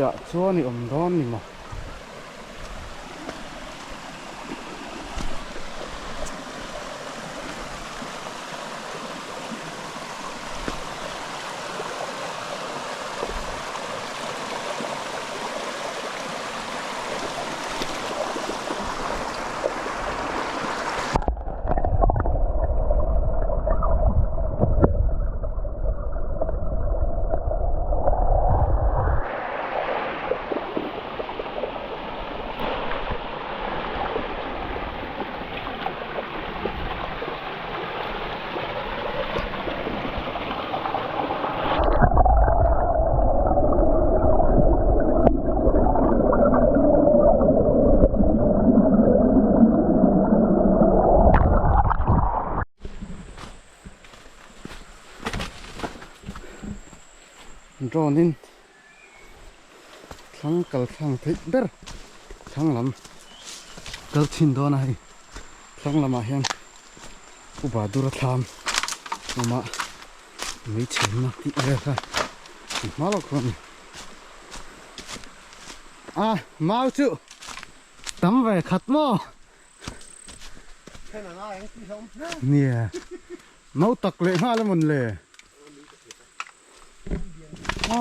ah chuan i awm dawn ni maw? Drone in thlang kal thlang theih ber thlang lam kal chhin dawn a hei thlang lamah hian upa dura thlam awma mei chhenna tih vel kha an hma lawk kha a ni a mau chu tam ve khat maw nia mau tak leh nghal emawn le. A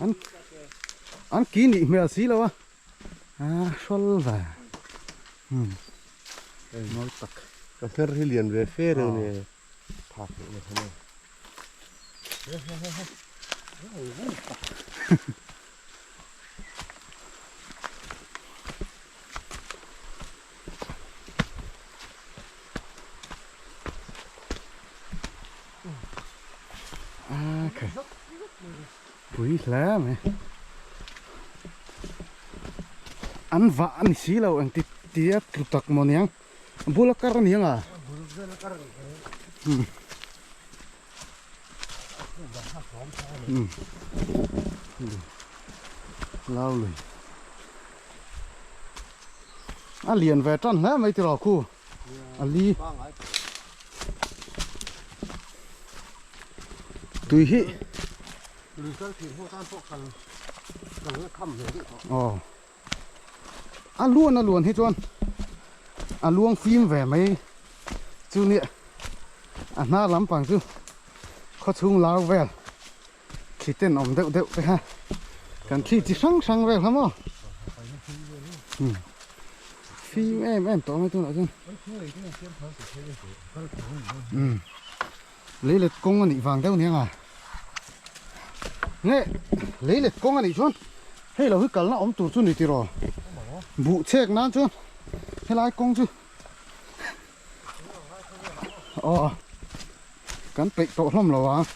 an an ki nih hmel si lo a a hrawl ve hmm mawi tak ka hmer hi lian ve fe reuh ni phak leh na thana Pui hle mai an vah a ni si lo engti tia tlu tak maw niang a bula kar a ni ang a lau lui a lian ve tan hle mai tiraw khu a li tui hi aw a luan a luan hi chuan a luang fim ve mai chu nia a hnar lampang chu khawchhung lau vel thli ten awm deuh deuh te kha kan thli chi hrang hrang vel kha maw fim em em tawh mai tunah chuan lei let kawng a nih vang deuh nia nga nge lei let kawng a nih chuan hei lo hi kalna awm tur chu ni tiraw buh chhek nan chuan helai kawng chu Aw kan peih tawh hlawm lo ang.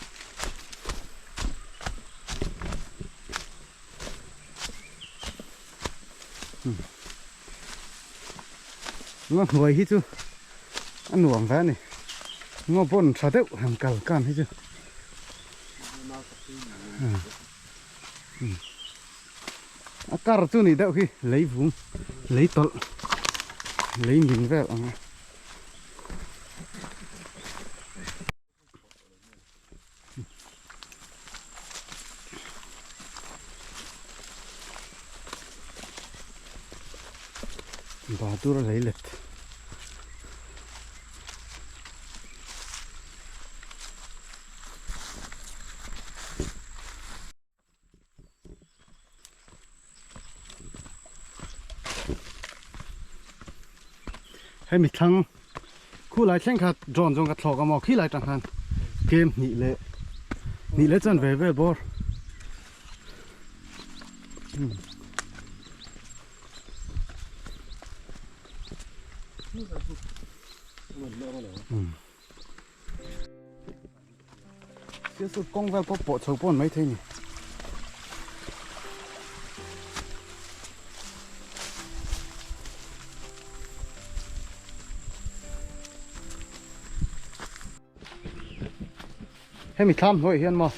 Ngaw hnuai hi chu a nuam ve a ni. Ngaw bawn tha deuh han kal kan hi chu. A kar chu ni deuh hi lei vung lei tawlh lei min vel ang a. Bahadur a lei let. Hemi thlang khulai thleng kha drone zawng ka thlawk a maw khilai tang khan kem hnih leh hnih leh chuan ve vel bawr Thil chu kawng vel pawh pawh chho pawn maithei a ni. Hemi thlam hnuaiah hian maw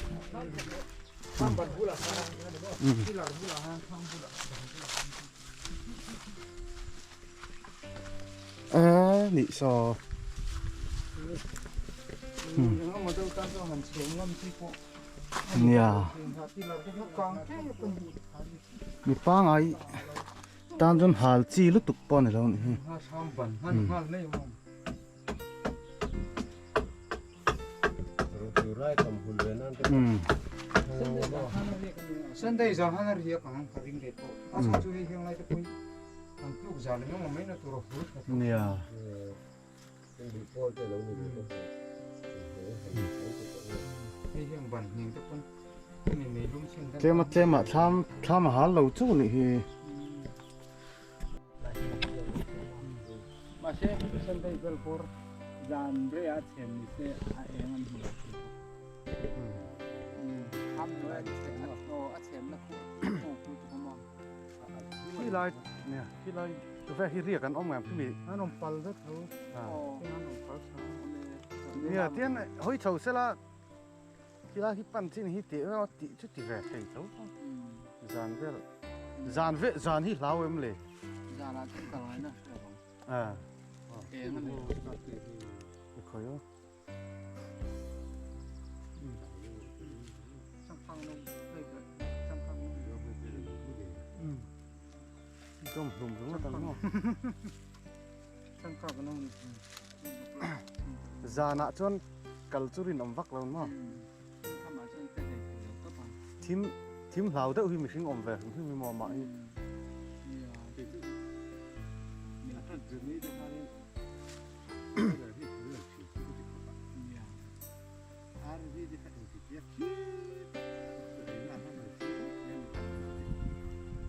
a nih saw Nia. Mi pangai tan chuan hal chi lutuk pawh a ni lo a nih hi. Nia. Tlem a tlem ah thlam thlam a hal lo chu nih hi. Khi lai nia khi lai tuve hi riak an awm ngam khi mi an awm pal vek tho an awm pal tho nia tian hawi chho sela khi lai hi pan chin hi tih emaw tih chu ti ve thei tho zan vel zan ve zan hi hlau em le zan ah chuan ka ngai na hria bang a eng ani khawi aw Zanah chuan kal chu rinawm vak lo maw? Thim thim hlau deuh hi mihring awm ve hrim hrim hi maw amah hi.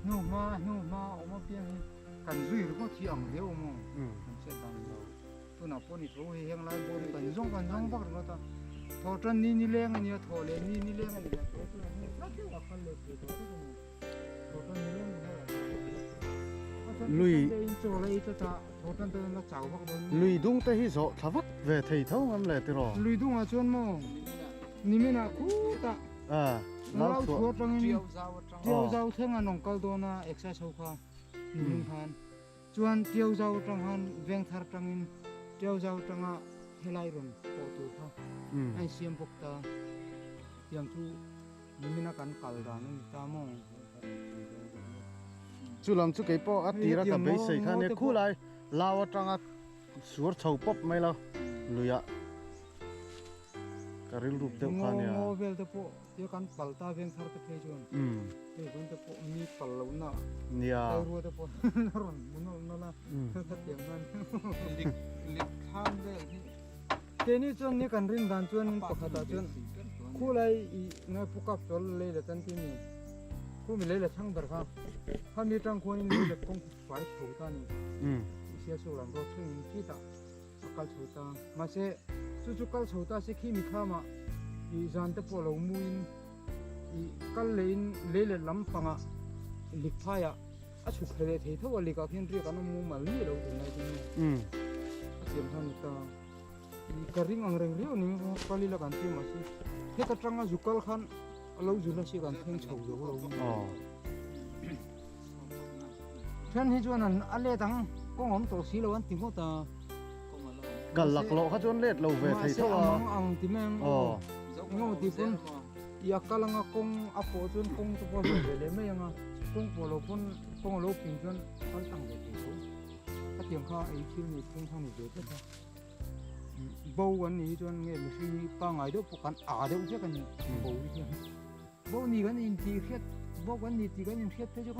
Hnu hma hnu hma awm apiang hi kan zui ringawt hi ang riau awm aw kan hriat dan lo tunah pawh ni tho hei heng lai bawr hi kan zawng kan zawng vak ringawt a thaw tan ni ni leng ania thaw leh ni ni leng ani leh tho tunah hei hla deuh a kal leh thei tawh vek a ni thaw tan ni leng ringawt a Lui chaw la ei ta ta thaw tan tan la chau vak dawn Lui dung te hi zawh thla vak ve thei tho ngam le tiraw Lui dungah chuan maw Niminah khutah lau chhuah atangin Tiau zau thleng an rawn kal dawn a exercise ho kha nimin khan chuan Tiau zau atang khan Vengthar atangin Tiau zau atanga helai rawn pawh tur kha a insiam bawk ta tiang chu nimina kan kal dan a ni ta maw. Chu lam chu kei pawh a tir a ka beisei kha nia khulai lau atanga suar chho pawp mai lo luiah. Ka rilruk deuh kha nia. Ngaw vel te pawh tia kan pal ta veng thar te phei chuan hei vawn te pawh mi pal lo na nia rilru te pawh a rawn hmu nawlh nawlh a khatiang khan lik lik thlam vel hi keini chuan ni kan rin dan chuan pakhat ah chuan khulai i ngai pu kap chawl lei la chan ti mi khu mi lei la chhang ber kha khami tang khuan in lei la kawng fai chho ta ni sia chu lam ro thleng in khi tah a kal chho ta. Mahse, chu chu kal chho ta se khi mi khama i zan te pawh lo mu in i kal leh in lei leh lam pangah lik phaiah a chhuk thei leh thei tho a, likah khian riak an awm mu mal miah lo tunlai chu nge a siam khan ni ta. I ka ring ang reng riau ni kal ila kan ti mahse heta tanga zu kal khan a lo zu nasa kan thleng chho zo lo. Then hi chuan an a let ang kawng awm tawh si lo an ti ngawt a. Kal lak loh kha chuan let lo ve thei tho a. Mahse a mang ang ti mai ang aw. Ngaw ti pawn i a kal anga kawng a pawh chuan kawng te pawh a zawh ve leh mai ang a. Kawng pawh lo pawn kawng a lo ping chuan kal tang ve thei tho. Khatiang kha ei thil nei phung kha ni ve tlat a. Bo an nih hi chuan nge mihring hi pangngai deuh pawh kan a deuh vek a ni bo hi chuan. Bo ni kan intih hriat bo kan ni tih kan inhriat phei chu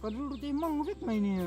ka rilru te hi mang vek mai nia.